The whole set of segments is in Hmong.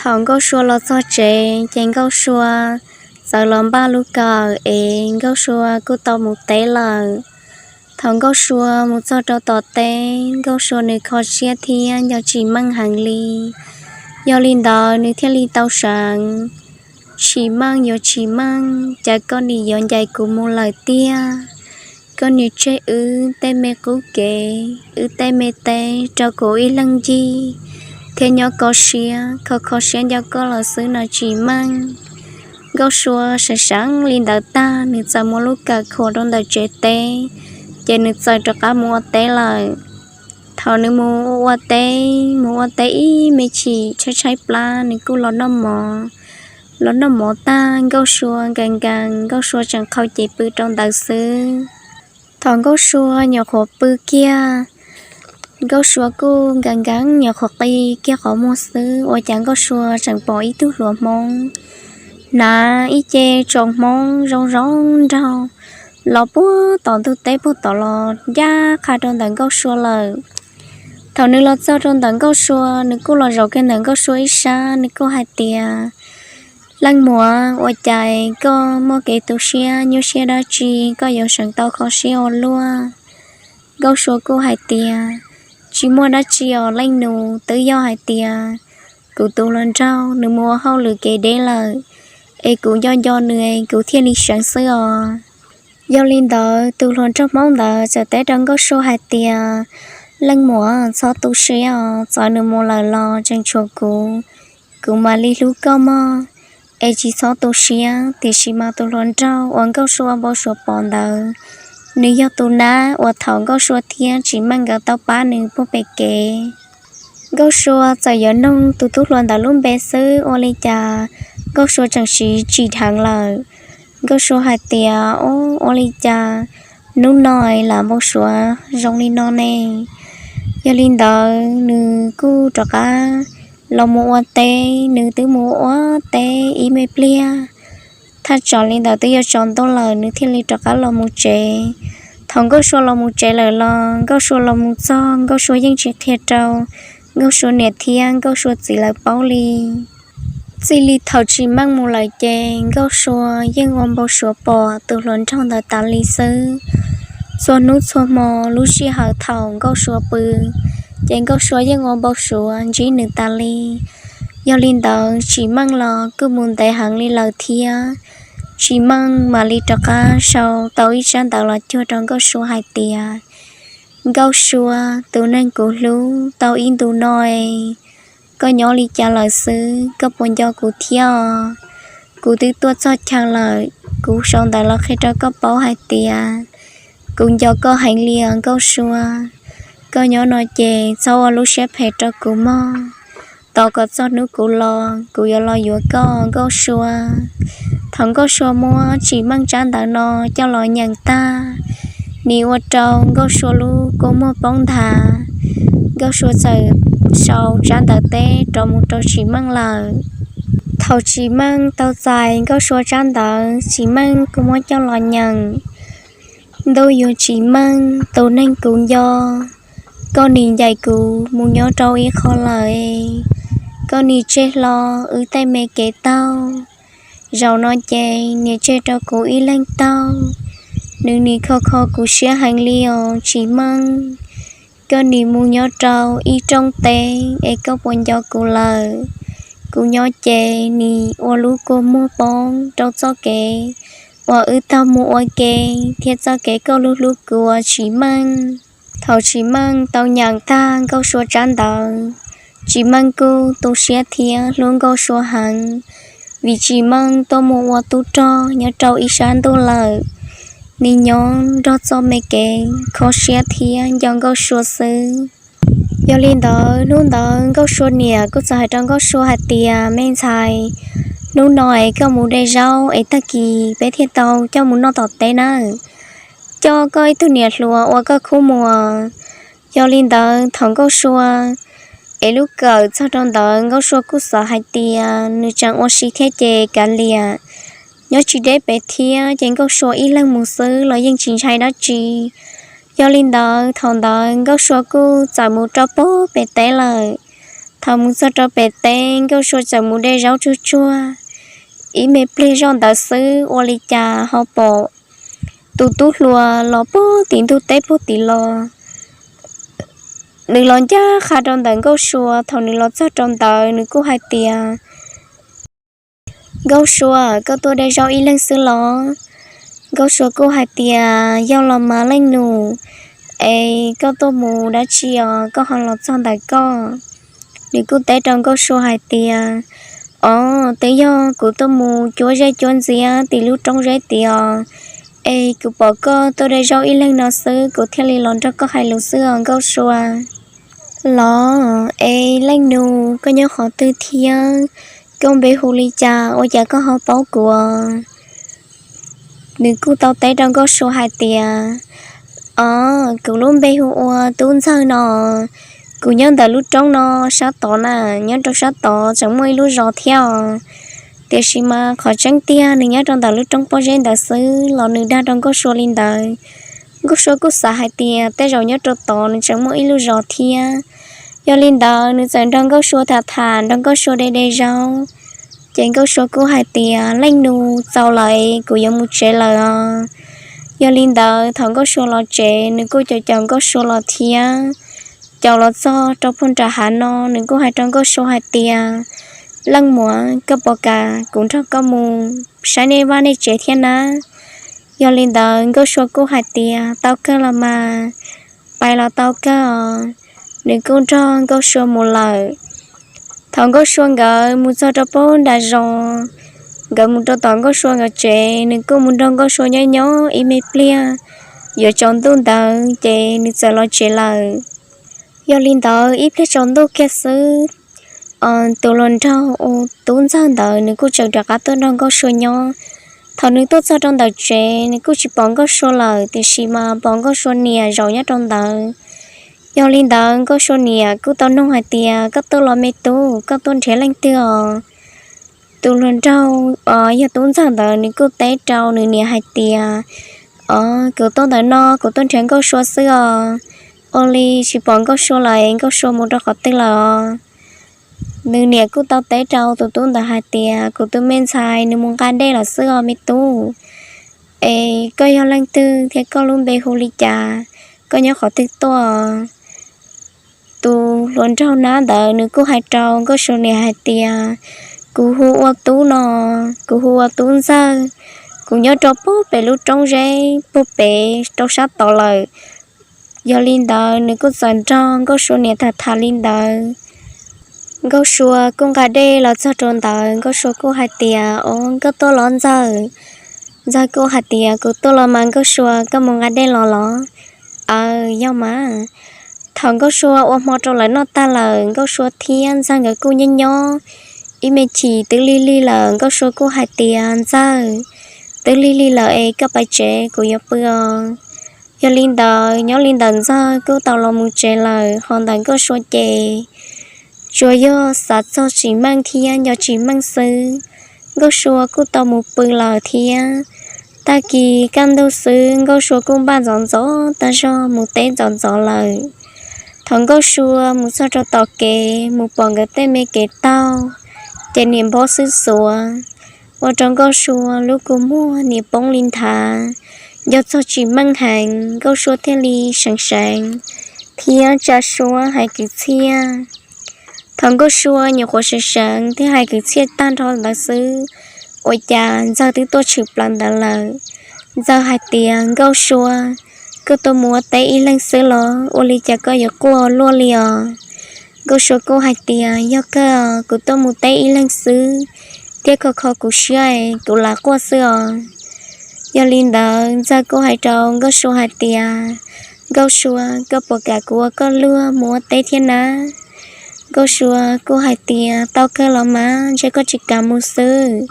Thaum Nkauj Sua los txog tsev ces Nkauj Sua txawm los npaj lub kawm es Nkauj Sua kuj tau mus teb lawm. Thaum Nkauj Sua mus txog rau tom teb, Nkauj Sua nws kho siab thiab nco Tsim Meej heev li. Yog li ntawd nws thiaj li tau seev: Tsim Meej, yuav Tsim Meej, cas koj nim yuav ncaim kuv mus lawm tiag? Koj nim tseg wb tej me qub kev, wb tej me teb rau kuv ib leeg ncig thiab nyob kho siab, kho kho siab nco koj los xwb no Tsim Meej. Nkauj Sua seev seev li ntawd tag, nws txawm muab lub kawm khuam rau ntawm tsev teb, ces nws txawm rov qab mus ua teb lawm. Thaum nws mus ua teb, mus ua teb ib me chim tshaib tshaib plab, nws kuj los noj mov. Los noj mov tag, Nkauj Sua nkees nkees, Nkauj Sua tseem qhau cev pw rau ntawd xwb. Thaum Nkauj Sua nyuam qhuav pw kiag, Nkauj Sua kuj nkees nkees nyuam qhuav qi kiag qhov muag xwb, ua cas Nkauj Sua tseem pom ib tug hluas Hmoob hnav ib ce tsoos Hmoob zoo zoo nraug los puag tom ntug teb puag tom los ncaj qha rau ntawm Nkauj Sua lawm. Thaum nws los txog rau ntawm Nkauj Sua, nws kuj los zaum kiag ntawm Nkauj Sua ib sab, nws kuj hais tias, Leej muam, ua cas koj muaj kev tu siab nyuaj siab dab tsi, koj yuav seev tau kho siab ua luaj? Nkauj Sua kuj hais tias, Tsis muaj dab tsi os leej nus, twb yog hais tias kuv tus hluas nraug nws mus ua hauj lwm kev deb lawm, es kuv nco nco nws, kuv thiaj li seev xwb os. Yog li ntawd tus hluas nraug Hmoob ntawd txawm teb rau Nkauj Sua hais tias, Leej muam, txhob tu siab os, txawm nws mus lawm los tseem tshuav kuv, kuv mam li hlub koj mog, es tsis txhob tu siab. Tiam sis mas tus hluas nraug uas Nkauj Sua npau suav pom ntawd, nws yog tus nab uas thaum Nkauj Sua thiab Tsim Meej nkawd tau pab nws puag pem kev. Nkauj Sua txawm yuav nug tus tub hluas ntawd lub npe xwb, ua li cas Nkauj Sua tseem siv tsim dheev lawm. Nkauj Sua hais tias, Ua li cas hnub no lam npau suav zoo li no ne? Yog li ntawd nws kuj rov qab los mus ua teb, nws twb mus ua teb ib me pliag, thaj tsam li ntawd twb yuav tsaus ntuj lawm, nws thiaj li rov qab los mus tsev. Thaum Nkauj Sua los mus tsev lawm los Nkauj Sua los mus txog, Nkauj Sua yeej tsis qhia rau Nkauj Sua niam thiab Nkauj Sua txiv lawv paub li. Txij li thaum Tsim Meej mus lawm ces Nkauj Sua yeej ua npau suav pom tus hluas nraug ntawd tas li xwb. Txhua hnub txhua hmo lub sij hawm thaum Nkauj Sua pw, ces Nkauj Sua yeej ua npau suav ntsib nws tas li. Yog li ntawd Tsim Meej los kuj mus ntev heev li lawm thiab. Tsim Meej mam li rov qab sau tau ib tsab ntawv los cuag rau Nkauj Sua hais tias, Nkauj Sua, tus neeg kuv hlub, tau ib ntus no es koj nyob li cas lawm xwb? Koj puas nco kuv thiab os? Kuv twb tuaj txog chaw lawm, kuv sau ntawv los qhia rau koj paub hais tias kuv nco koj heev li os Nkauj Sua. Koj nyob no ces txhob ua lub siab phem rau kuv mog. Tos kom txog hnub kuv los, kuv yuav los yuav koj Nkauj Sua. Thaum Nkauj Sua muab Tsim Meej tsab ntawv no coj los nyeem tag, nim ua rau Nkauj Sua lub kua muag poob nthav. Nkauj Sua txawm sau tsab ntawv teb rov mus rau Tsim Meej lawm. Thaum Tsim Meej tau txais Nkauj Sua tsab ntawv, Tsim Meej kuj muab coj los nyeem. Ntuj yuav Tsim Meej, tus neeg kuv nco, koj nim ncaim kuv mus nyob rau ib qho lawm. Koj nim tseg hlo wb tej me kev taug. Zaum no ces nim tseg rau kuv ib leeg taug. Nws nim kho kho kuv siab heev li os Tsim Meej. Koj nim mus nyob rau ib rooj teb es koj puas nco kuv lawm? Kuv nyob ces nim ua lub kua muag poob rau txoj kev uas wb taug mus ua ke thiab txoj kev koj hlub hlub kuv uas Tsim Meej. Thaum Tsim Meej tau nyeem tag Nkauj Sua tsab ntawv, Tsim Meej kuj tu siab thiab hlub Nkauj Sua heev, vim Tsim Meej tuaj mus ua tub rog nyob rau ib sab ntuj lawm. Nim nyob nrog txoj me kev kho siab thiab nco Nkauj Sua xwb. Yog li ntawd hnub ntawd Nkauj Sua niam kuj txawm hais rau Nkauj Sua hais tias, Me ntxhais, hnub no es koj mus de zaub es tag kis peb thiaj tau coj mus noj tom teb nawb. Coj koj ib tug niam hluas ua koj khub muag. Yog li ntawd thaum Nkauj Sua ev lub kawm txog rau ntawd Nkauj Sua kuj xav hais tias nws tseem ua si thiab ces kav liam, nyob tsis deb pes thiab ces Nkauj Sua ib leeg mus xwb los yeej tsis ntshai dab tsi. Yog li ntawd thaum ntawd Nkauj Sua kuj txawm mus rau puag pem teb lawm. Thaum mus txog rau pem teb, Nkauj Sua txawm mus de zaub tsuag tsuag. Ib me pliag zoj ntawd xwb ua li cas ho pom tus tub hluas los puag tim ntug teb puag tim los. Nws los ncaj qha rau ntawm Nkauj Sua. Thaum nws los txog rau ntawd nws kuj hais tias, Nkauj Sua, koj tuaj de zaub ib leeg xwb los? Nkauj Sua kuj hais tias, Yog los mas leej nus, es koj tuaj mus dab tsi os koj ho los txog ntawm koj? Nws kuj teb rau Nkauj Sua hais tias, Os, twb yog kuv tuaj mus cuab zej cuab ntxiab tim lub roob zeb tid os, es kuv pom koj tuaj de zaub ib leeg no xwb kuv thiaj li los nrog koj hais lus xwb os Nkauj Sua. Los es leej nus, koj nyob qhov twg thiab? Koj npe hu li cas ua cas koj ho paub kuv? Nws kuj tau teb rau Nkauj Sua hais tias, Os, kuv lub npe hu ua Tub Ntxawg no. Kuv nyob ntawm lub roob no sab tod na, nyob rau sab tod tseem muaj ib lub zos thiab os. Tiam sis mas qhov tseeb tiag nws nyob rau ntawm lub roob pob zeb ntawd xwb los nws dag rau Nkauj Sua li ntawd. Nkauj Sua kuj xav hais tias tej zaum nyob rau tod nws tseem muaj ib lub zos thiab. Yog li ntawd nws txawm nrog Nkauj Sua tham tham, nrog Nkauj Sua de de zaub. Ces Nkauj Sua kuj hais tias, Leej nus, txaus lawm, kuv yuav mus tsev lawm os. Yog li ntawd thaum Nkauj Sua los tsev nws kuj caum caum Nkauj Sua los thiab. Caum los txog rau puag nram hav no nws kuj hais rau Nkauj Sua hais tias, Leej muam, koj puas kam kuv nrog koj mus saib nej vaj nej tsev thiab na? Yog li ntawd Nkauj Sua kuj hais tias, Tau kawg los mas, pais los tau kawg os. Nws kuj nrog Nkauj Sua mus lawm. Thaum Nkauj Sua nkawd mus txog rau puag nram zos, nkawd mus rau tom Nkauj Sua nkawd tsev, nws kuj mus nrog Nkauj Sua nyob nyob ib me pliag, yuav tsaus ntuj ntawd ces nws txawm los tsev lawm. Yog li ntawd ib pliag tsaus ntuj kiag xwb, tus hluas nraug uas Tub Ntxawg ntawd nws kuj tseem rov qab tuaj nrog Nkauj Sua nyob. Thaum nws tuaj txog rau ntawm tsev nws kuj tsis pom Nkauj Sua lawm, tiam sis mas pom Nkauj Sua niam zaum nyob rau ntawd. Yog li ntawd Nkauj Sua niam kuj tau nug hais tias, Koj tuaj los me tub, koj tuaj nrhiav leej twg os? Tus hluas nraug uas yog Tub Ntxawg ntawd nws kuj teb rau nws niam hais tias, Os, kuv tuaj ntawm no kuv tuaj nrhiav Nkauj Sua xwb os. Ua li tsis pom Nkauj Sua lawm, Nkauj Sua mus rau qhov twg lawm os? Nws niam kuj tau teb rau tus tub ntawd hais tias, Kuv tus me ntxhais nws mus nqa dej lawm xwb os me tub. Es koj yog leej twg thiab koj lub npe hu li cas? Koj nyob qhov twg tuaj? Tus hluas nraug nab ntawd nws kuj hais rau Nkauj Sua niam hais tias, Kuv hu ua Tub no, kuv hu ua Tub Ntxawg. Kuv nyob rau puag pem lub roob zeb puag pem rau sab tod lawm. Yog li ntawd nws kuj txawm nrog Nkauj Sua niam tham tham li ntawd. Nkauj Sua kuj nqa dej los txog rau ntawd, Nkauj Sua kuj hais tias, Os, koj tuaj los Ntxawg? Ntxawg kuj hais tias, Kuv tuaj los mas Nkauj Sua, koj mus nqa dej los los? Aws, yog mas. Thaum Nkauj Sua ua hmo rau lawv noj tag lawm, Nkauj Sua thiab Ntxawg nkawd kuj nyob nyob ib me chim twb lig lig lawm, Nkauj Sua kuj hais tias, Ntxawg, twb lig lig lawm es koj pais tsev, kuv yuav pw os. Yog li ntawd nyob li ntawd Ntxawg kuj tau los mus tsev lawm, ho ntawm Nkauj Sua ces tsuas yog xav txog tsis meej thiab nco tsis meej xwb. Nkauj Sua kuj tau mus pw lawm thiab. Tag kis kaj ntug xwb Nkauj Sua kuj npaj ntxov ntxov tag zog mus teb ntxov ntxov lawm. Thaum Nkauj Sua mus txog rau tom kev mus pom nkawd tej me kev taug, ces niam npog xwb xuav, ua rau Nkauj Sua lub kua muag niam poob li nthav, nco txog tsis meej heev, Nkauj Sua thiaj li seev seev thiab tsa suab hais kwv txhiaj. Thaum Nkauj Sua nyuam qhuav seev seev thiab hais kwv txhiaj tag nrho ntawd xwb, ua cas Ntxawg twb tuaj tshwm plaws ntawd lawm. Ntxawg hais tias, Nkauj Sua, koj tuaj mus ua teb ib leeg xwb los ua li cas koj yuav quaj luaj li os? Nkauj Sua kuj hais tias, Yog kawg, kuv tuaj mus teb ib leeg xwb, thiab kho kho kuv siab, kuv lam quaj xwb os. Yog li ntawd Ntxawg kuj hais rau Nkauj Sua hais tias, Nkauj Sua, koj puas kam kuv ua koj luag mus ua teb thiab na? Nkauj Sua kuj hais tias, Tau kawg los mas, ntshe koj tsis kam mus xwb.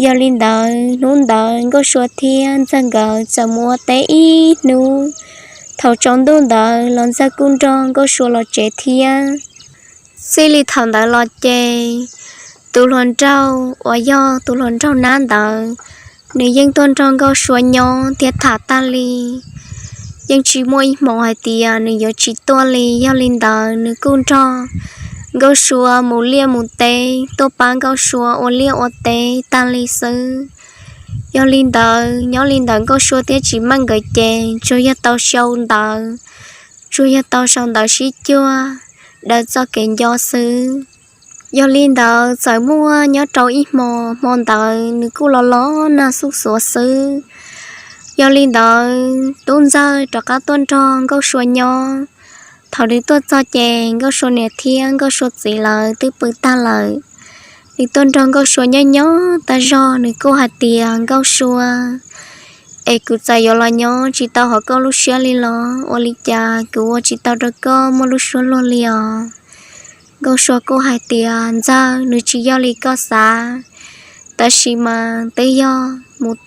Yog li ntawd hnub ntawd Nkauj Sua thiab Ntxawg nkawd txawm mus ua teb ib hnub. Thaum tsaus ntuj ntawd los Ntxawg kuj nrog Nkauj Sua los tsev thiab. Txij li thaum ntawd los ces tus hluas nraug uas yog tus hluas nraug nab ntawd, nws yeej tuaj nrog Nkauj Sua nyob thiab tham tag li. Yeej tsis muaj ib hmo hais tias nws yuav tsis tuaj li. Yog li ntawd nws kuj nrog Nkauj Sua mus liaj mus teb tuaj pab Nkauj Sua ua liaj ua teb tag li xwb. Yog li ntawd, nyob li ntawd Nkauj Sua thiab Tsis Meej nkawd ces tsuas yog tau sau ntawv, tsuas yog tau sau ntawv sib cuag daws txoj kev nco xwb. Yog li ntawd, txawm muaj nyob rau ib hmo, hmo ntawd nws kuj los los nag xuj xuav xwb. Yog li ntawd, Tub Ntxawg rov qab tuaj nrog Nkauj Sua nyob. Thaum nws tuaj txog ces Nkauj Sua niam thiab Nkauj Sua txiv lawv twb pw tag lawm. Nws tuaj nrog Nkauj Sua nyob nyob tag zog, nws kuj hais tias, Nkauj Sua, es kuv txawm yuav los nyob tsis tau hauv koj lub siab li los? Ua li cas kuv ua tsis tau rau koj muaj lub suab luag li os? Nkauj Sua kuj hais tias, Ntxawg, nws tsis yog li koj xav, tab sis mas twb yog mus,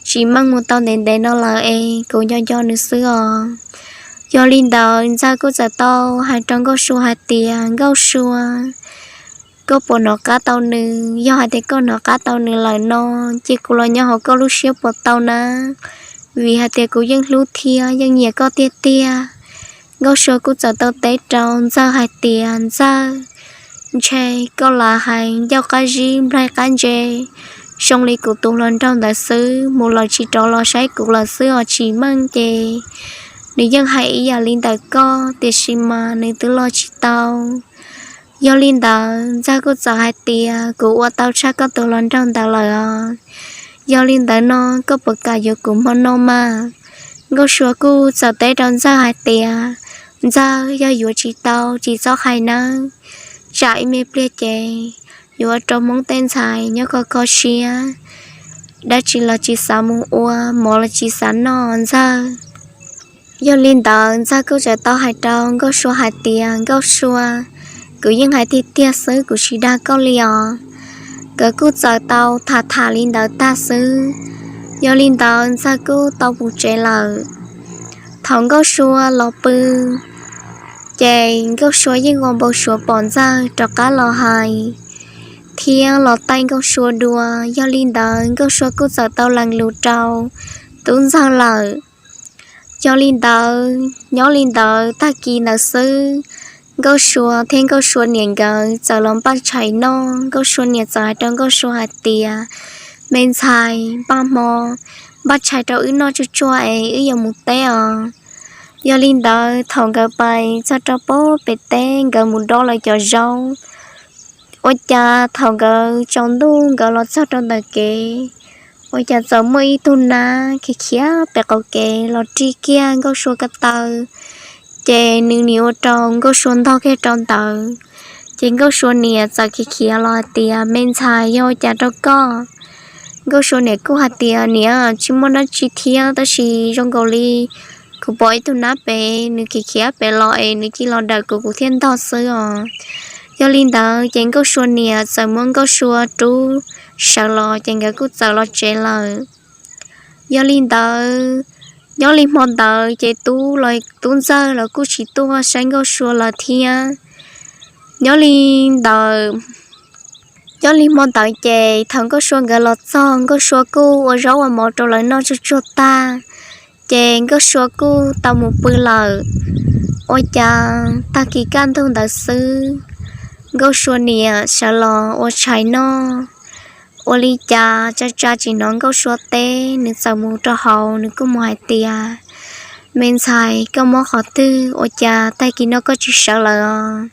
Tsis Meej mus tau ntev ntev no lawm es kuv nco nco nws xwb os. Yog li ntawd, Ntxawg kuj txawm tau hais rau Nkauj Sua hais tias, Nkauj Sua, koj puas hnov qab tau nws? Yog hais tias koj hnov qab tau nws lawm no, cia kuv los nyob hauv koj lub siab puas tau na? Vim hais tias kuv yeej hlub thiab yeej nyiam koj tiag tiag. Nkauj Sua kuj txawm tau teb rau Ntxawg hais tias, Ntxawg, ntshe koj lam hais ncauj qab zib nplaig qab ntse, zoo li kuv tus hluas nraug ntawd xwb, mus lawm tsis rov los saib kuv lawm xwb os. Tsis Meej ces nws yeej hais ib yam li ntawm koj, tiam sis mas nws twb los tsis tau. Yog li ntawd, Ntxawg kuj txawm hais tias, Kuv ua tau tshaj koj tus hluas nraug ntawd lawm os. Yog li ntawd no, koj puas kam yuav kuv hmo no mas? Nkauj Sua kuj txawm teb rau Ntxawg hais tias, Ntxawg, yog yuav tsis tau tsis txhob hais nawb, tsam ib me pliag ces yuav ua rau Hmoob tej ntxhais nyob kho kho siab, dab tsi los tsis xav mus ua, mov los tsis xav noj Ntxawg. Yog li ntawd, Ntxawg kuj txawm tau hais rau Nkauj Sua hais tias, Nkauj Sua, kuv yeej hais tiag tiag xwb, kuv tsis dag koj li os. Nkawd kuj txawm tau tham tham li ntawd tag xwb. Yog li ntawd, Ntxawg kuj tau mus tsev lawm. Thaum Nkauj Sua los pw, ces Nkauj Sua yeej ua npau suav pom Ntxawg rov qab los hais thiab los taij Nkauj Sua dua. Yog li ntawd, Nkauj Sua kuj txawm tau lees lus rau Tub Ntxawg lawm. Yog li ntawd, nyob li ntawd tag kis ntawd xwb, Nkauj Sua thiab Nkauj Sua niam nkawd txawm los npaj tshais noj. Nkauj Sua niam txawm hais rau Nkauj Sua hais tias, Me ntxhais, npaj hmo, npaj tshais rau wb noj tsuag tsuag es wb yuav mus teb os. Yog li ntawd, thaum nkawd pais txog rau pem teb, nkawd mus dob lawv cov zaub. Ua cas thaum nkawd tsaus ntuj nkawd los txog rau ntawm kev, ua cas txawm muaj ib tug nab khiav khiav pem qaum kev los rig kiag Nkauj Sua ko taw, ces nws nim ua rau Nkauj Sua ntog kiag rau ntawd. Ces Nkauj Sua niam txawm khiav khiav los hais tias, Me ntxhais, yog ua cas rau koj? Nkauj Sua niam kuj hais tias, Niam, tsis muaj dab tsi thiab, tab sis zoo nkaus li kuv pom ib tug nab pem, nws khiav khiav pem los es nws cia los dawm kuv, kuv thiaj ntog xwb os. Yog li ntawd, ces Nkauj Sua niam txawm muab Nkauj Sua rub sawv los, ces nkawd kuj txawm los tsev lawm. Yog li ntawd, nyob li hmo ntawd ces tub los tub ntxawg los kuj tsis tuaj saib Nkauj Sua lawm thiab. Nyob li ntawd, nyob li hmo ntawd ces thaum Nkauj Sua nkawd los txog, Nkauj Sua kuj ua zaub ua mov rau lawv noj tsuag tsuag tag, ces Nkauj Sua kuj tau mus pw lawm. Ua cas tag kis kaj ntug ntawd xwb, Nkauj Sua niam sawv los ua tshais noj. Ua li cas tsa tsa tsis hnov Nkauj Sua teb, nws txawm mus rau hauv, nws kuj mus hais tias, Me ntxhais, koj mob qhov twg ua cas tag kis no koj tsis sawv lawm os?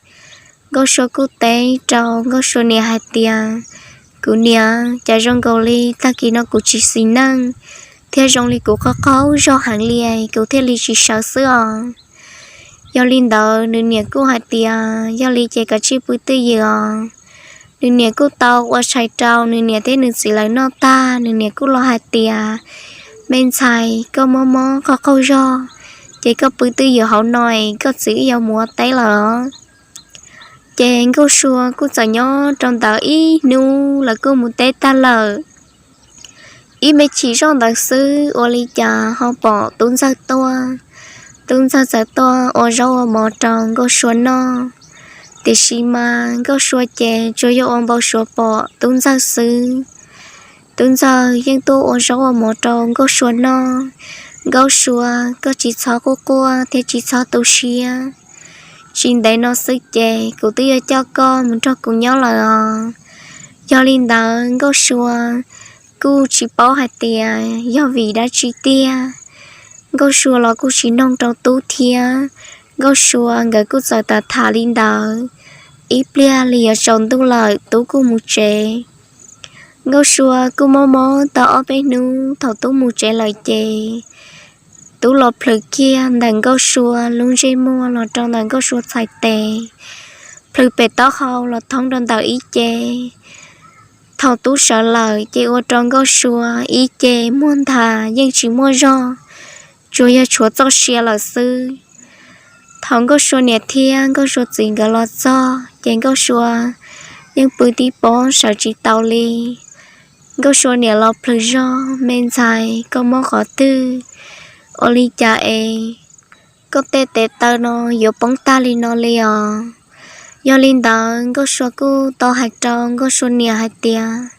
Nkauj Sua kuj teb rau Nkauj Sua niam hais tias, Kuv niam, cas zoo nkaus li tag kis no kuv tsis xis neej, thiab zoo li kuv qaug qaug zog heev li, kuv thiaj li tsis sawv xwb os. Yog li ntawd, nws niam kuj hais tias, Yog li ces koj cia li pw twj ywm os. Nws niam kuj tau ua tshais rau nws niam thiab nws txiv lawv noj tag, nws niam kuj los hais tias, Me ntxhais, koj mob mob qaug qaug zog, ces koj pw twj ywm hauv no, koj txiv wb yuav mus ua teb lawm os. Ces Nkauj Sua kuj txawm nyob rau ntawd ib hnub, lawv kuj mus teb tag lawm. Ib me chim zoj ntawd xwb, ua li cas ho pom tub ntxawg tuaj. Tub ntxawg txawm tuaj ua zaub ua mov rau Nkauj Sua noj, tiam sis mas Nkauj Sua ces tsuas yog ua npau suav pom tub ntxawg xwb. Tub ntxawg yeej tuaj ua zaub ua mov rau Nkauj Sua noj. Nkauj Sua, koj tsis txhob quaj quaj thiab tsis txhob tu siab. tsis ntev no xwb ces kuv twb yuav coj koj mus nrog kuv nyob lawm os. Yog li ntawd Nkauj Sua kuj tsis paub hais tias yog vim dab tsi tiag. Nkauj Sua los kuj tsis noog rau Tub thiab. Nkauj Sua nkawd kuj txawm tham tham li ntawd. Ib pliag li yuav tsaus ntuj lawm, Tub kuj mus tsev. Nkauj Sua kuj mob mob tau ob peb hnub, thaum Tub mus tsev lawm ces Tub los plhws kiag ntawm Nkauj Sua lub ntsej muag los rau ntawm Nkauj Sua txhais tes, plhws pem taub hau los thoob rau ntawm ib ce. Thaum Tub sawv lawm ces ua rau Nkauj Sua ib ce muag nthav yeej tsis muaj zog, tsuas yog tshuav txoj sia lawm xwb. Thaum Nkauj Sua niam thiab Nkauj Sua txiv nkawd los txog ces Nkauj Sua yeej pw tib pob sawv tsis tau li. Nkauj Sua niam los plhws zog: Me ntxhais, koj mob qhov twg? Ua li cas es koj tej tes taw no yuav poob tag li no li os? Yog li ntawd Nkauj Sua kuj tau hais rau Nkauj Sua niam hais tias,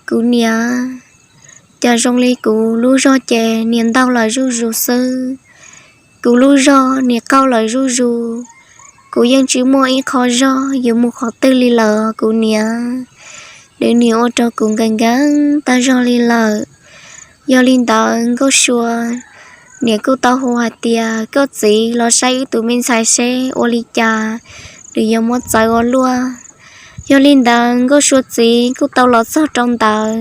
Kuv niam, cas zoo li kuv lub zog ces niam ntaug lawm zuj zus xwb. Kuv lub zog niam qaug lawm zuj zus. Kuv yeej tsis muaj ib qho zog yuav mus qhov twg li lawm kuv niam. Nws niam ua rau kuv nkees nkees tag zog li lawm. Yog li ntawd Nkauj Sua niam kuj tau hu hais tias, Koj txiv, los saib wb tus me ntxhais seb ua li cas nws yuav muab txawv ua luaj. Yog li ntawd Nkauj Sua txiv kuj tau los txog rau ntawd.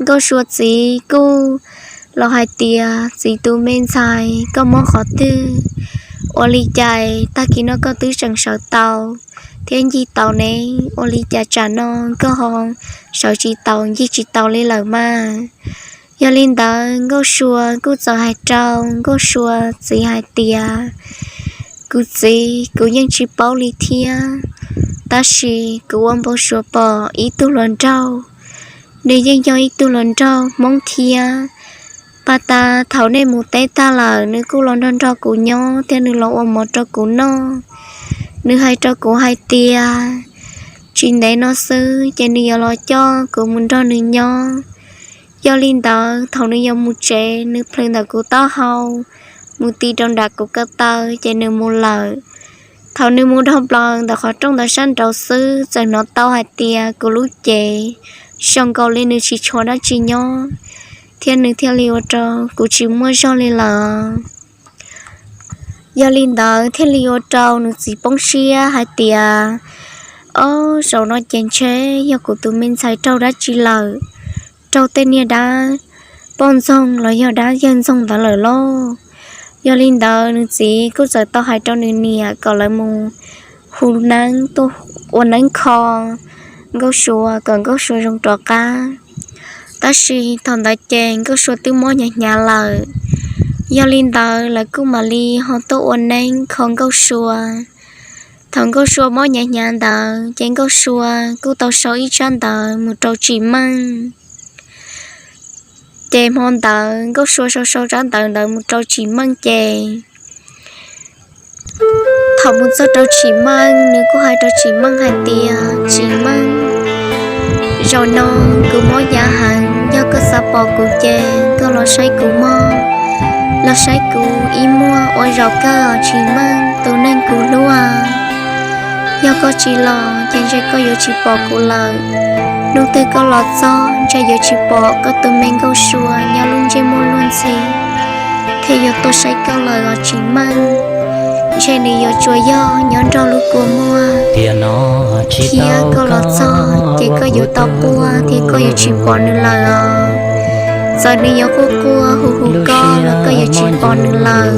Nkauj Sua txiv kuj los hais tias, Txiv tus me ntxhais, koj mob qhov twg? Ua li cas tag kis no koj twb tseem sawv tau thiab ncig tau ne? Ua li cas tsam no koj ho sawv tsis tau ncig tsis tau li lawm mas? Yog li ntawd Nkauj Sua kuj txawm hais rau Nkauj Sua txiv hais tias, Kuv txiv, kuv yeej tsis paub li thiab, tab sis kuv ua npau suav pom ib tug hluas nraug. Nws yeej yog ib tug hluas nraug Hmoob thiab. Pas tas thaum nej mus teb tag lawm nws kuj los nrog nrog kuv nyob thiab nws los ua mov rau kuv noj. Nws hais rau kuv hais tias tsis ntev no xwb ces nws yuav los coj kuv mus nrog nws nyob. Yog li ntawd thaum nws yuav mus tsev nws plhws ntawm kuv taub hau mus ti rau nram kuv ko taw ces nws mus lawm. Thaum nws mus dhau plaws ntawm qhov rooj ntawd sab nraud xwb txawm hnov tau hais tias kuv lub cev zoo nkaus li nws tsis tshua dab tsi nyob, thiab nws thiaj li ua rau kuv tsis muaj zog li lawm. Yog li ntawd thiaj li ua rau nws txiv poob siab hais tias, Ob, zaum no ces ntshe yog kuv tus me ntxhais raug dab tsi lawm, raug tej niag dab poj ntxoog los yog dab yawg ntxoog ntawd lawm lauj. Yog li ntawd nws txiv kuj txawm tau hais rau nws niam kom lawv mus hu neeb tuaj ua neeb kho Nkauj Sua kom Nkauj Sua zoo rov qab. Tab sis thaum ntawd ces Nkauj Sua twb mob hnyav hnyav lawm. Yog li ntawd lawv kuj mam li ho tuaj ua neeb kho Nkauj Sua. Thaum Nkauj Sua mob hnyav hnyav ntawd ces Nkauj Sua kuj tau sau ib tsab ntawv mus rau Tsim Meej. Ces hmo ntawd Nkauj Sua sau sau tsab ntawv ntawd mus rau Tsim Meej ces thaum mus txog rau Tsim Meej nws kuj hais rau Tsim Meej hais tias, Tsim Meej, zaum no kuv mob hnyav heev, yog koj xav pom kuv ces koj los saib kuv mog. Los saib kuv ib muag ua zaum kawg os Tsim Meej tus neeg kuv hlub. Yog koj tsis los ces ntshe koj yuav tsis pom kuv lawm. Hnub twg koj los txog ntshe yuav tsis pom koj tus me Nkauj Sua nyob lub ntsej muag luag ntxhi thiab yuav tuaj saib koj lawm os Tsim Meej. Ntshe nws yuav tsuas yog nyob nrog lub kua muag, thiab koj los txog ces koj yuav tau quaj thiab koj yuav tsis pom nws lawm os. Txawm nws yuav quaj quaj hu hu koj los koj yuav tsis pom nws lawm.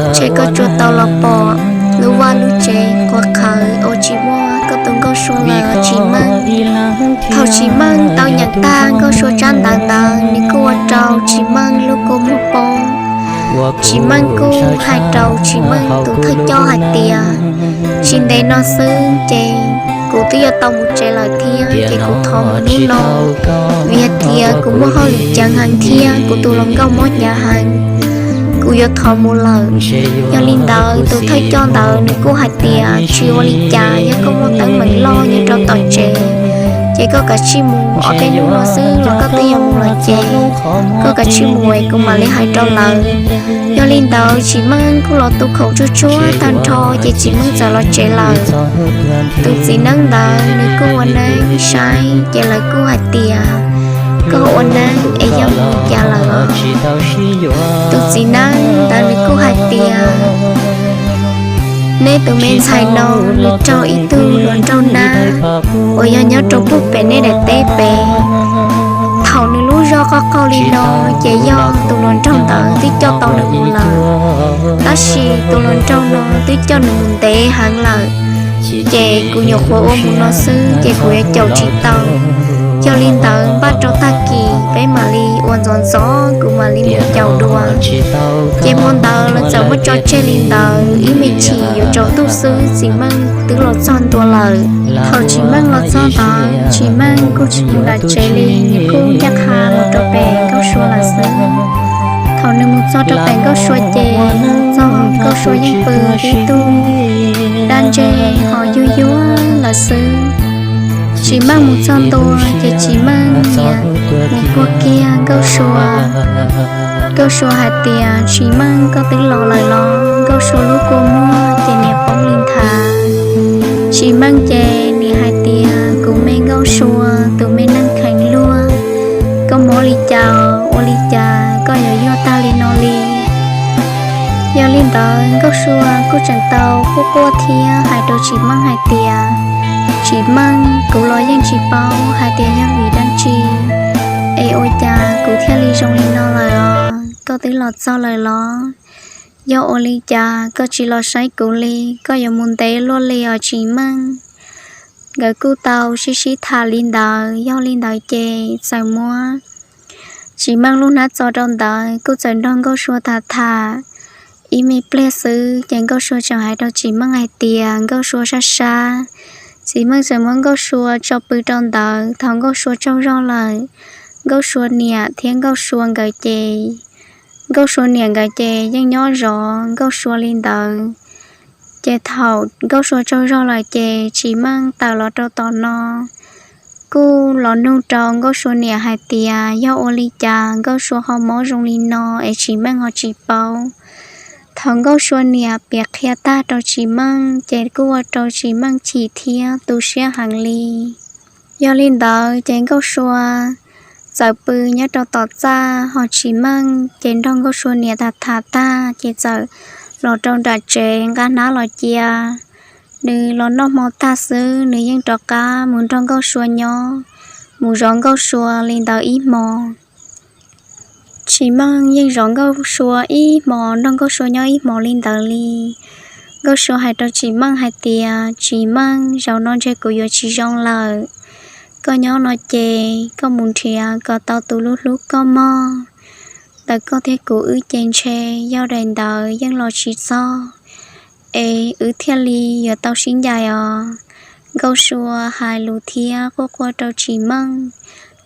Ntshe koj tsuas tau los pom lub vaj lub tsev quav qhawv uas tsis muaj koj tus Nkauj Sua lawm os Tsim Meej. Thaum Tsim Meej tau nyeem tag Nkauj Sua tsab ntawv ntawd nws kuj ua rau Tsim Meej lub kua muag poob. Tsim Meej kuj hais rau Tsim Meej tus thawj coj hais tias, Tsis ntev no xwb ces kuv twb yuav tau mus tsev lawm thiab ces kuv thov mus hnub no, vim hais tias kuv muaj hauj lwm ceev heev thiab kuv tus hluas nkauj mob hnyav heev, kuv yuav thov mus lawm. Yog li ntawd tus thawj coj ntawd nws kuj hais tias, Tsis ua li cas, yog koj muaj teeb meem loj nyob rau tom tsev ces koj kav tsij mus, ob peb hnub no xwb los koj twb yuav mus lawm ces koj kav tsij mus es kuv mam li hais rau lawv. Yog li ntawd Tsim Meej kuj los tu khoom tsuag tsuag tag nrho ces Tsim Meej txawm los tsev lawm. Tus txiv neeb ntawd nws kuj ua neeb saib ces lawv kuj hais tias, koj ua neeb es yog mus li cas lawm? Tus txiv neeb ntawd nws kuj hais tias, neb tus me ntxhais no nws raug ib tug hluas nraug nab uas yog nyob rau puag pem nej daim teb pem. Thaum nws lub zog qoj qaug li no ces yog tus hluas nraug ntawd twb coj tau nws mus lawm, tab sis tus hluas nraug no twb coj nws mus ntev heev lawm. Ces kuv nyuam qhuav ua mus no xwb ces kuv yuav caum tsis tau. Yog li ntawd npaj rau tag kis peb mam li ua ntxov ntxov, kuv mam li mus caum dua. Ces hmo ntawd lawv txawm muab tso tseg li ntawd, ib me chim yuav tsaus ntuj xwb Tsim Meej twb los txog ntua lawm. Thaum Tsim Meej los txog ntawd Tsim Meej kuj tsis mus nram tsev li, nws kuj ncaj qha mus rau pem Nkauj Sua lawm xwb. Thaum nws mus txog rau pem Nkauj Sua ces txog Nkauj Sua yeej pw tib tug dab ntseg ho yuag yuag lawm xwb. Tsim Meej mus txog ntua ces Tsim Meej niam mus kuag kiag Nkauj Sua. Nkauj Sua hais tias, Tsim Meej, koj twb los lawm los? Nkauj Sua lub kua muag ces niam poob li nthav. Tsim Meej ces niam hais tias, kuv me Nkauj Sua, tus me neeg kheev luag, koj mob li cas, ua li cas koj yuav yuag tag li no li? Yog li ntawd Nkauj Sua kuj tseem tau quaj quaj thiab hais rau Tsim Meej hais tias, Tsim Meej, kuv los yeej tsis paub hais tias yog vim dab tsi es ua cas kuv thiaj li zoo li no lawm os. Koj twb los txog lawm los? Yog ua li cas koj tsis los saib kuv li? Koj yuav mus ntev luaj li os Tsim Meej. Nkawd kuj tau sib sib tham li ntawd, yog li ntawd ces txawm muab Tsim Meej lub hnab txo rau ntawd, kuj txawm nrog Nkauj Sua tham tham ib me pliag xwb ces Nkauj Sua tseem hais rau Tsim Meej hais tias Nkauj Sua sab sab. Tsim Meej txawm muab Nkauj Sua tso pw rau ntawd. Thaum Nkauj Sua tsaug zog lawm, Nkauj Sua niam thiab Nkauj Sua nkawd ces, Nkauj Sua niam nkawd ces yeej nyob zov Nkauj Sua li ntawd. Ces thaum Nkauj Sua tsaug zog lawm ces Tsim Meej tawm los rau tom no, kuj los nug rau Nkauj Sua niam hais tias yog ua li cas Nkauj Sua ho mob zoo li no es Tsim Meej ho tsis paub. Thaum Nkauj Sua niam piav qhia tag rau Tsim Meej ces kuj ua rau Tsim Meej chim thiab tu siab heev li. Yog li ntawd ces Nkauj Sua txawm pw nyob rau tom txaj, ho Tsim Meej ces nrog Nkauj Sua niam tham tham tag ces txawm los rau nram tsev nqa hnab los cia. Nws los noj hmo tag xwb nws yeej rov qab mus nrog Nkauj Sua nyob, mus zov Nkauj Sua li ntawd ib hmo. Tsim Meej yeej zov Nkauj Sua ib hmo, nrog Nkauj Sua nyob ib hmo li ntawd li. Nkauj Sua hais rau Tsim Meej hais tias, Tsim Meej, zaum no ntshe kuv yuav tsis zoo lawm. Koj nyob no ces koj mus nrhiav kom tau tus hlub hlub koj mog. Ntawm koj thiab kuv wb ces ntshe yog daim ntawv yeej los tsis txog, es wb thiaj li yuav tau sib ncaim os. Nkauj Sua hais lus thiab quaj quaj rau Tsim Meej.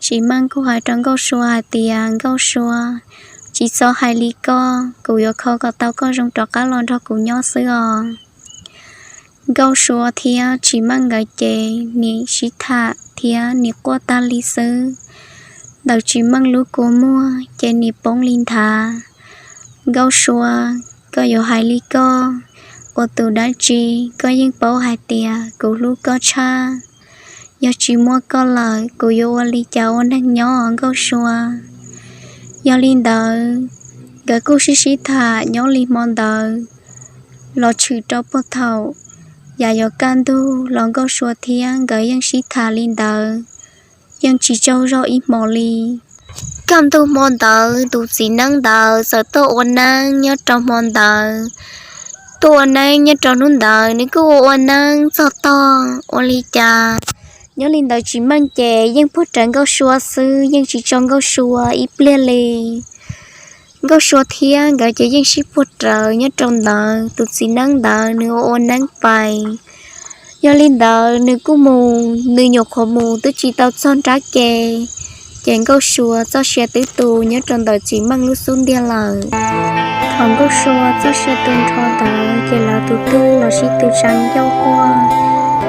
Tsim Meej kuj hais rau Nkauj Sua hais tias, Nkauj Sua, tsis txhob hais li koj, kuv yuav kho kom tau koj zoo rov qab los nrog kuv nyob xwb os. Nkauj Sua thiab Tsim Meej nkawd ces nim sib tham thiab nim quaj tag li xwb. Ntawm Tsim Meej lub kua muag ces nim poob li nthav. Nkauj Sua, koj yuav hais li koj ua tus dab tsi? Koj yeej paub hais tias kuv hlub koj tshaj. Yog tsis muaj koj lawm kuv yuav ua li cas ua neeg nyob Nkauj Sua? Yog li ntawd, nkawd kuj sib sib tham nyob li hmo ntawd los tshwm rau puag thaum yav yuav kaj ntug los Nkauj Sua thiab nkawd yeej sib tham li ntawd, yeej tsis tsaug zog ib hmo li. Kaj ntug hmo ntawd tus txiv neeb ntawd txawm tuaj ua neeb nyob rau hmo ntawd. Tuaj ua neeb nyob rau hnub ntawd nws kuj ua ua neeb txog tog ua li cas. Nyob li ntawd Tsim Meej ces yeej puag rawv Nkauj Sua xwb, yeej tsis tso Nkauj Sua ib pliag li. Nkauj Sua thiab nkawd ces yeej sib puag rawv nyob rau ntawd, tus txiv neeb ntawd nws ua ua neeb pais. Yog li ntawd nws kuj mus, nws nyuam qhuav mus twb tsis tau txog nrab ke, ces Nkauj Sua txoj sia twb tu nyob rau ntawm Txiv Meej lub xub ntiag lawm. Thaum Nkauj Sua txoj sia tu nrho ntawd ces lawv tus tub los sib tu tsa ncauj quaj.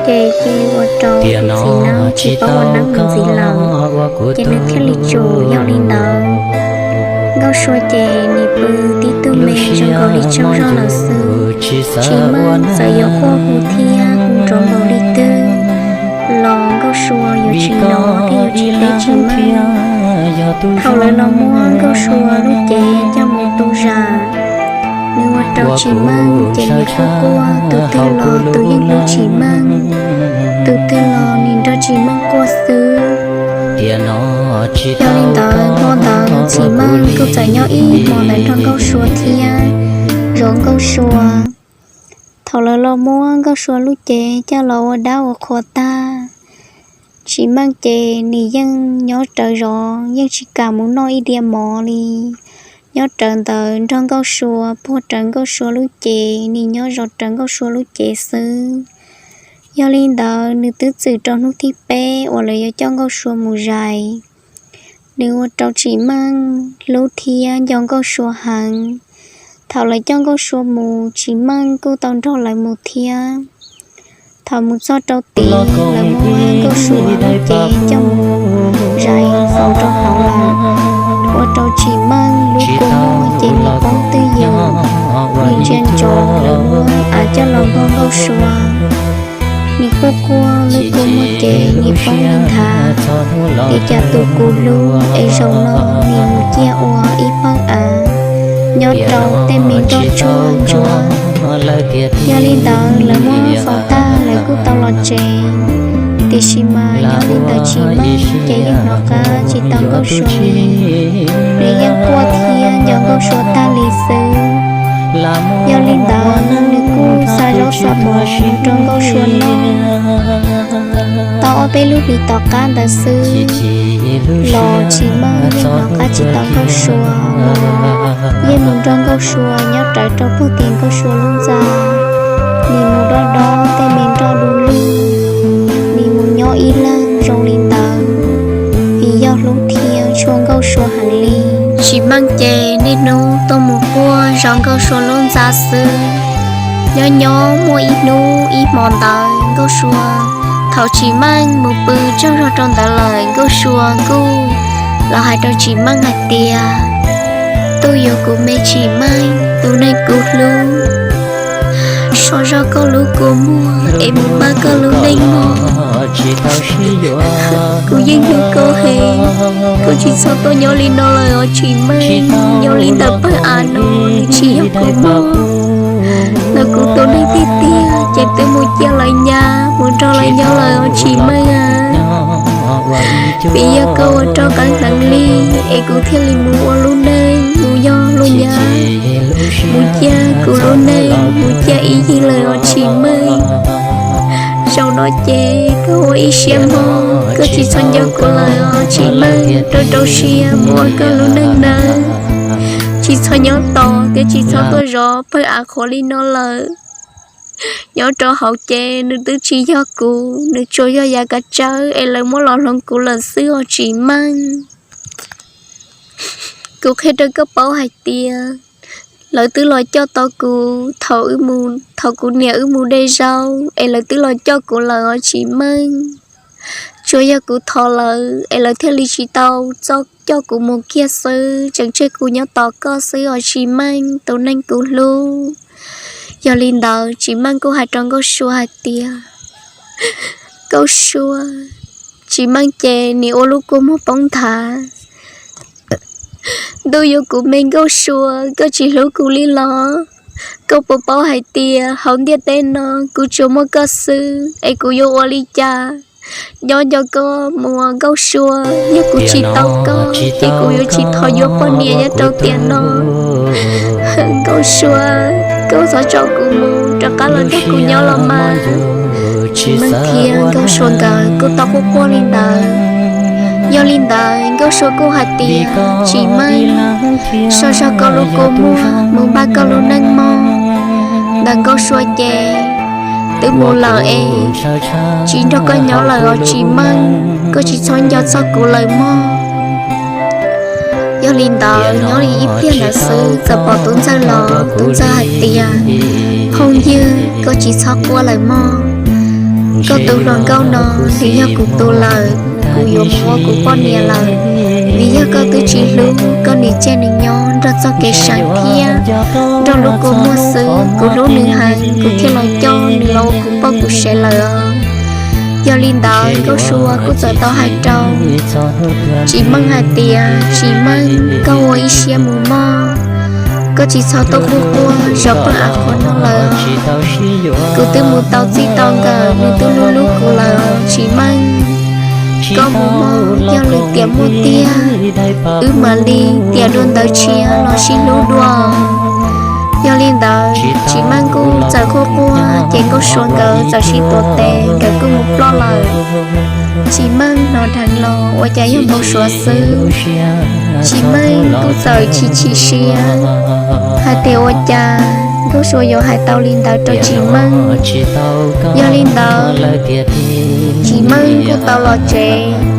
Ces cia ua rau tus txiv neeb tsis paub ua neeb mus ntxiv lawm, ces nws thiaj li tsum. Yog li ntawd, Nkauj Sua ces nim pw tib tug me zoo nkaus li tsaug zog lawm xwb. Tsis Meej txawm yuav quaj hu thiab hu nrov npaum li twg los Nkauj Sua yuav tsis hnov thiab yuav tsis teb Tsis Meej. Thaum lawv los muab Nkauj Sua lub cev coj mus tu zam, nws ua rau Tsis Meej ces nws quaj quaj, tus twg los tus yeej hlub Tsis Meej, tus twg los nim nrog Tsis Meej quaj xwb. Yog li ntawd hmo ntawd Tsis Meej kuj txawm nyob ib hmo ntawd nrog Nkauj Sua thiab zov Nkauj Sua. Thaum lawv los muab Nkauj Sua lub cev coj los ua dab ua qhua tag, Tsis Meej ces nws yeej nyob rawv zov, yeej tsis kam mus noj ib diav mov li. Nyob rawv ntawd nrog Nkauj Sua, puag rawv Nkauj Sua lub cev, nws nyob zov rawv Nkauj Sua lub cev xwb. Yog li ntawd nws twb txwm rau hnub thib peb uas lawv yuav coj Nkauj Sua mus zais. Nws ua rau Tsis Meej hlub thiab nco Nkauj Sua heev. Thaum lawv coj Nkauj Sua mus, Tsis Meej kuj tau nrog lawv mus thiab. Thaum mus txog rau tid, lawv muab Nkauj Sua lub cev coj mus zais faus rau hauv lawm, ua rau Tsis Meej lub kua muag ces nws poob twj ywm. Nws ntsia ntsoov lawv muab av coj los npog Nkauj Sua, nws quaj quaj, lub kua muag ces nws poob li nthav. Ua cas tus kuv hlub es zaum no nws mus ciaj ua ib pawg av nyob rau tej me nroj tsuag ntsuag. Yog li ntawd lawv muab faus tag lawv kuj tau los tsev. Tiam sis mas nyob li ntawd Tsis Meej ces yeej hnov qab tsis tau Nkauj Sua li. Nws yeej quaj thiab nco Nkauj Sua tag li xwb. Yog li ntawd nws kuj xa zaub xa mov rau Nkauj Sua noj. Tau ob peb lub hlis tom qab ntawd xwb los Tsis Meej yeej hnov qab tsis tau Nkauj Sua, yeej mus nrog Nkauj Sua nyob rawv rau puag tim Nkauj Sua lub ntxa. Nws mus dob dob tej me nroj du lug, nws mus nyob ib leeg zoo li ntawd, vim yog hlub thiab tshua Nkauj Sua heev li. Tsis Meej ces niaj hnub tuaj mus quaj zov Nkauj Sua lub ntxa xwb. Nyob nyob muaj ib hnub ib hmo ntawd Nkauj Sua, thaum Tsis Meej mus pw tsaug zog rau ntawd lawm Nkauj Sua kuj los hais rau Tsis Meej hais tias, Tuj yuav kuv me Tsis Meej, tus neeg kuv hlub, so zog koj lub kua muag es mus npaj koj lub neej mog. Kuv yeej hlub koj heev, koj tsis txhob tuaj nyob li no lawm os Tsis Meej. Nyob li ntawm pawg av no nws tsis yog kuv mog. Ntawm kuv tus neeg tiag tiag ces twb mus ciaj lawv nyab mus nrog lawv nyob lawm os Tsis Meej a. Vim yog koj ua rog qeeb hneev li es kuv thiaj li mus ua lub neej mus yog lub nyab, mus ciaj kuv lub neej mus ciaj ib yig lawm os Tsis Meej. Zaum no ces koj ua ib siab mog, koj tsis txhob nco kuv lawm os Tsis Meej. Rau rau siab mus ua koj lub neej nawb. Tsis txhob nyob tos thiab tsis txhob tuaj zov pawg av qhuav li no lawm. Nyob rau hauv ces nws twb tsis yog kuv, nws tsuas yog yav kav tsawb es lawv muab los hloov kuv lawm xwb os Tsis Meej. Kuv qhia rau koj paub hais tias lawv twb los coj tau kuv thaum, thaum kuv niam wb mus de zaub es lawv twb los coj kuv lawm os Tsis Meej. Tsuas yog kuv thov lawv es lawv thiaj li tsis tau txo coj kuv mus kiag xwb, tseem tseg kuv nyob tos koj xwb os Tsis Meej, tus neeg kuv hlub. Yog li ntawd Tsis Meej kuj hais rau Nkauj Sua hais tias, Nkauj Sua, Tsis Meej ces nim ua lub kua muag poob nthav. Ntuj yuav kuv me Nkauj Sua, koj tsis hlub kuv li los? Koj puas paub hais tias hauv ntiaj teb no kuv tsuas muaj koj xwb es kuv yuav ua li cas nyob nco koj mus Nkauj Sua? Yog kuv tsis tau koj ces kuv yuav tsis thov yuav poj niam nyob rau tiam no. Nkauj Sua, koj txhob tso kuv mus, rov qab los nrog kuv nyob los mas. Tsis Meej thiab Nkauj Sua nkawd kuj tau quaj quaj li ntawd. Yog li ntawd Nkauj Sua kuj hais tias, Tsis Meej, so zog koj lub kua muag mus npaj koj lub neej mog. Ntawm Nkauj Sua ces twb mus lawm es tsis nrog koj nyob lawm os Tsis Meej, koj tsis txhob nco txog kuv lawm mog. Yog li ntawd nyob li ib pliag ntawd xwb txawm pom Tub Ntxawg los, Tub Ntxawg hais tias, Phooj ywg, koj tsis txhob quaj lawm mog. Koj tus hluas nkauj no nws yog kuv tus lawm, kuv yuav mus ua kuv poj niam lawm, vim yog koj twb tsis hlub koj niam, cia nws nyob nrog txoj kev seev thiab nrog lub kua muag xwb. Kuv hlub nws heev, kuv thiaj los coj nws los ua kuv poj kuv sev lawm os. Yog li ntawd Nkauj Sua kuj txawm tau hais rau Tsis Meej hais tias, Tsis Meej, koj ua ib siab mus mog, koj tsis txhob tuaj quaj quaj zov poj av qhov no lawm. Kuv twb mus tau txij tau nkawm, nws twb hlub hlub kuv lawm. Tsis Meej, koj mus mog, yog li tiam muaj tiag wb mam li tiam dua ntawv tshiab los sib hlub dua. Yog li ntawd Tsis Meej kuj txawm quaj quaj, ces Nkauj Sua nkawd txawm sib tuav tes nkawd kuj mus ploj lawm. Tsis Meej hnov dheev los ua cas yog npau suav xwb. Tsis Meej kuj txawm chim chim siab hais tias ua cas Nkauj Sua yuav hais tau li ntawd rau Tsis Meej. Yog li ntawd Tsis Meej kuj tau los tsev.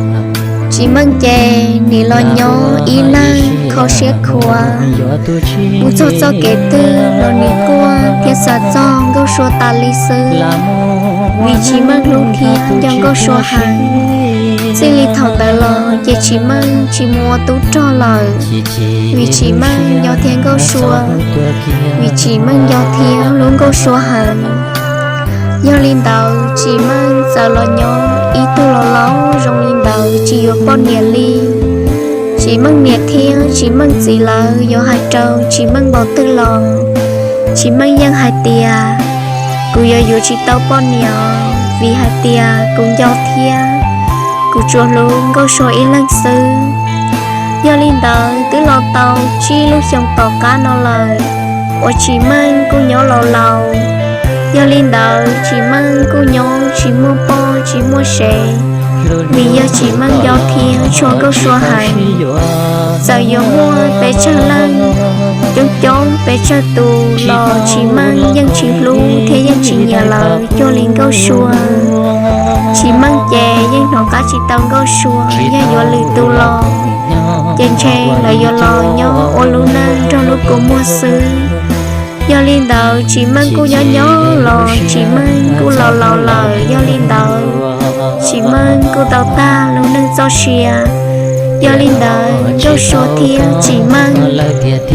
Tsis Meej ces nim los nyob ib leeg kho siab khuav, mus txog txoj kev twg los nim quaj thiab xav txog Nkauj Sua tas li xwb, vim Tsis Meej hlub thiab nco Nkauj Sua heev. Txij li thaum ntawd los ces Tsis Meej tsis mus ua tub rog lawm, vim Tsis Meej nco thiab Nkauj Sua, vim Tsis Meej nco thiab hlub Nkauj Sua heev. Yog li ntawd Tsis Meej txawm los nyob ib tug laus laus zoo li ntawd tsis yuav poj niam li. Tsis Meej niam thiab Tsis Meej txiv lawv yuav hais rau Tsis Meej npaum twg los Tsis Meej yeej hais tias, kuv yuav yuav tsis tau poj niam, vim hais tias kuv nco thiab kuv tsuas hlub Nkauj Sua ib leeg xwb. Yog li ntawd twb los tau tsib lub xyoo tom qab no lawm uas Tsis Meej kuj nyob laus laus. Yog li ntawd Tsis Meej kuj nyob tsis muaj poj tsis muaj sev, vim yog Tsis Meej nco thiab tshua Nkauj Sua heev. Txawm yuav muaj pes tsawg leej, coob coob pes tsawg tus los Tsis Meej yeej tsis hlub thiab yeej tsis nyiam lawv cuag li Nkauj Sua. Tsis Meej ces yeej hnov qab tsis tau Nkauj Sua, yog yuav lwm tus los ces ntshe lawv yuav los nyob ua lub neej nrog lub kua muag xwb. Yog li ntawd Tsis Meej kuj nyob nyob los Tsis Meej kuj laus laus lawm. Yog li ntawd Tsis Meej kuj tau tag lub neej txoj sia. Yog li ntawd Nkauj Sua thiab Tsis Meej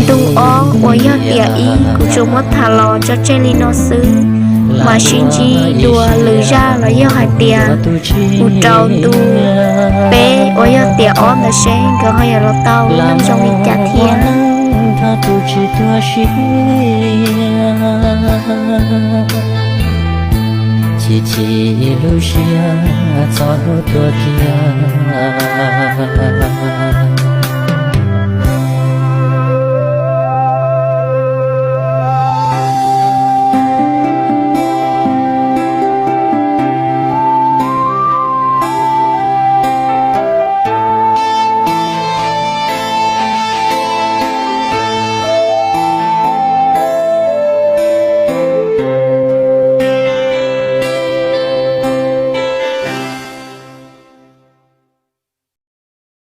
ntu ob uas yog tiam ib kuv tsuas muab tham los tso tseg li no xwb, mam sib ntsib dua lwm zaj los yog hais tias mus rau ntu peb uas yog tiam ob ntawd seb nkawd ho yuav los tau lub neej zoo li cas thiab. Chim chim lub siab txog hnub tuag kiag.